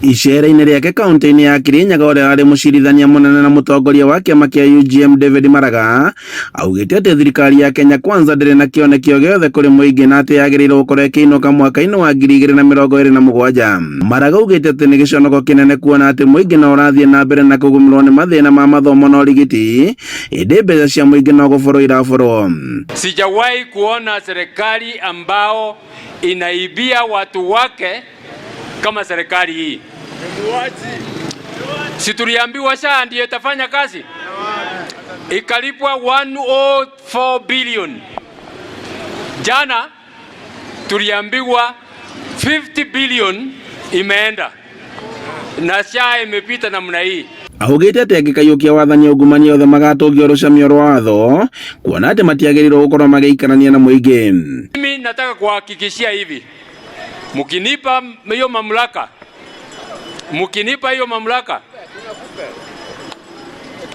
Icera-inĩ rĩake kaunti-inĩ ya Kirinyaga, ũrĩa warĩ mũcirithania mũnene na mũtongoria wa kĩama kĩa UGM David Maraga augĩte atĩ thirikari ya Kenya Kwanza ndĩrĩ na kĩoneki o gĩothe kũrĩ mũingĩ na atĩ yagĩrĩirwo gũkorwo ĩkĩinũka mwaka-inĩ wa 2027. Maraga augĩte atĩ nĩ gĩconoko kĩnene kuona atĩ mũingĩ no ũrathiĩ na mbere na kũgũmĩrwo nĩ mathĩna ma mathomo na ũrigiti, ĩndĩ mbeca cia mũingĩ no gũborwo iraborwo. Sijawahi kuona serikali ambao inaibia watu wake kama serikali hii. Si tuliambiwa SHA ndiyo itafanya kazi, ikalipwa 104 billion. Jana tuliambiwa 50 billion imeenda na SHA imepita namna hii. Augĩte atĩ angĩkaiyũkia wathani, aungumania othe magatũngio rũcamio rwa watho, kuona atĩ matiagĩrĩirwo gũkorwo magĩikarania na mũingĩ. Mimi nataka kuhakikishia hivi, mkinipa hiyo mamlaka, mkinipa hiyo mamlaka,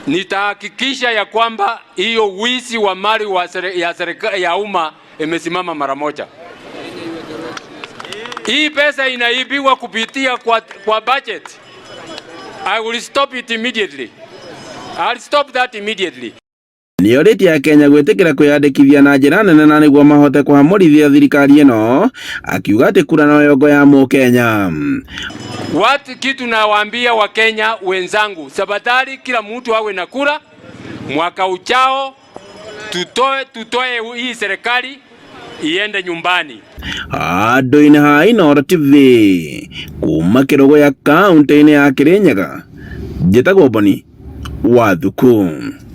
nitahakikisha ya kwamba hiyo wizi wa mali wa ya serikali ya umma imesimama mara moja. Hii pesa inaibiwa kupitia kwa budget. I will stop it immediately. I'll stop that immediately. Nĩorĩtie Akenya gwĩtĩkĩra kwĩyandĩkithia na njĩra nene na nĩguo mahote kũhamũrithia thirikari ĩno, akiuga atĩ kura noyo ngo ya mũkenya. Watu, kitu nawaambia Wakenya wenzangu, tafadhali kila mtu awe na kura. Mwaka ujao tutoe hii serikali iende nyumbani. Handũ-inĩ ha Inooro TV kuma Kĩrũgũya, kaũntĩ-inĩ ya Kĩrĩnyaga, njĩtagwo Boni wa Thuku.